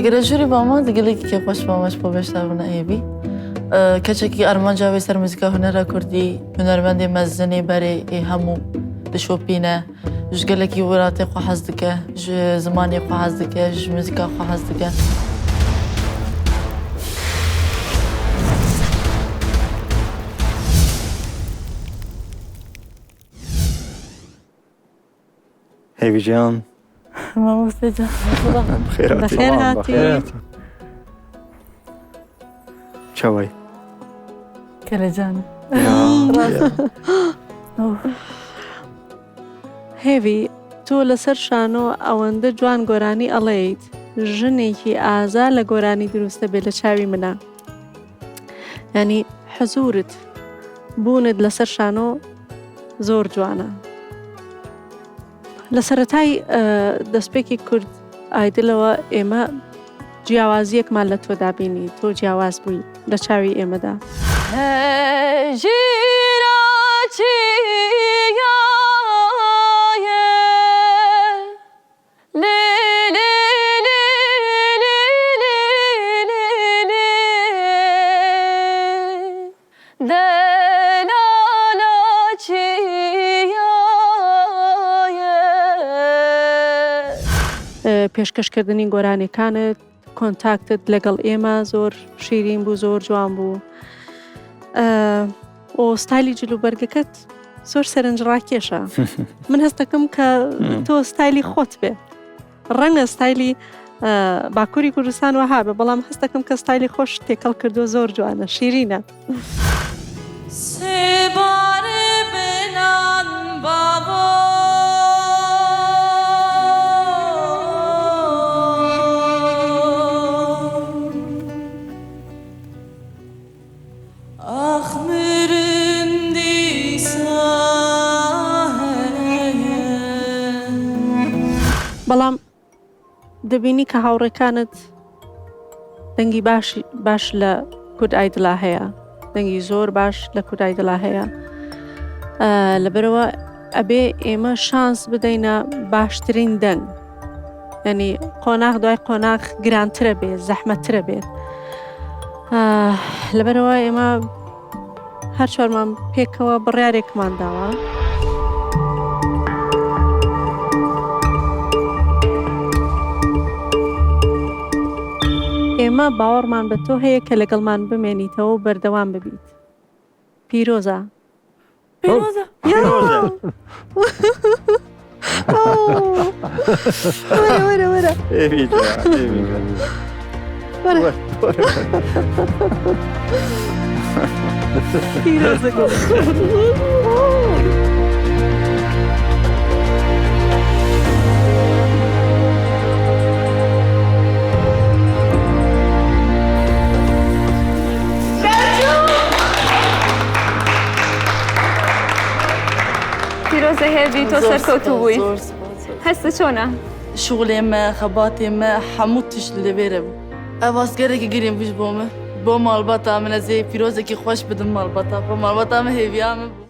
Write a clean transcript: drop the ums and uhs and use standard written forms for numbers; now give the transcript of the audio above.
ئەگەر ژووری باما gelekî kêfxweş bûm ji bo beşdarbûna Hêvî. Keçekî armanca wê ser muzîka hunera Kurdî, hunermendê mezinê berê ê hemû dişopîne. Ji gelekî welatê xwe hez dike, ji zimanê xwe hez dike, ji muzîka xwe hez dike. Hêvî can. Mamoste can. Bixêr hatî. Bixêr hatî. Çawayî? Kelecan. هێوی تۆ لەسەر شانۆ ئەوەندە جوان گۆرانی ئەڵێیت ژنێکی ئازا لە گۆرانی دروستە بێ لە چاوی منە ینی حزورت بوونت لەسەر شانۆ زۆر جوانە لە سەرەتای دەستپێکی کورد ئایدلەوە ئێمە جیاوازیەکمان لە تۆدا بینی تۆ جیاواز بووی لە چاوی ئێمەدا. پێشکەشکردنی گۆرانیەکانت کۆنتاکتت لەگەڵ ئێمە زۆر شیرین بوو زۆر جوان بوو ئۆ ستایلی جلوبەرگەکەت زۆر سەرنج ڕاکێشە من هەستەکەم کە تۆ ستایلی خۆت بێ ڕەنگە ستایلی باکووری کوردستان وەها بێ بەڵام هەستەکەم کە ستایلی خۆش تێکەڵ کردو زۆر جوانە شیرینە. بەڵام دەبینی کە هاوڕێکانت دەنگی باش باش لە کورد ئایدلا هەیە دەنگی زۆر باش لە کورد ئایدلا هەیە لەبەرەوە ئەبێ ئێمە شانس بدەینە باشترین دەنگ ینی قۆناغ دوای قۆناغ گرانترە بێت زەحمەتترە بێت لەبەرەوە ئێمە هەر چوارمان پێکەوە بڕیارێکمان داوە. ئێمە باوەڕمان بە تۆ هەیە کە لەگەڵمان بمێنیتەوە و بەردەوام ببیت. پیرۆزە. پیرۆزە. پیرۆزە. وەرە وەرە وەرە. هێوی جان، هێوی جان. وەرە. پیرۆزە گوڵ. پیرۆزە هێڤی تۆ سەرکەوتوو بووی هەستە چۆنە؟ شغلێ me xebatê me hemû tişt li vêre bû. Ev asgerekî girîng bû ji bo min. Bo malbata min ez ê pîrozekî xweş bidim malbata xwe. Malbata min hêviya min bû.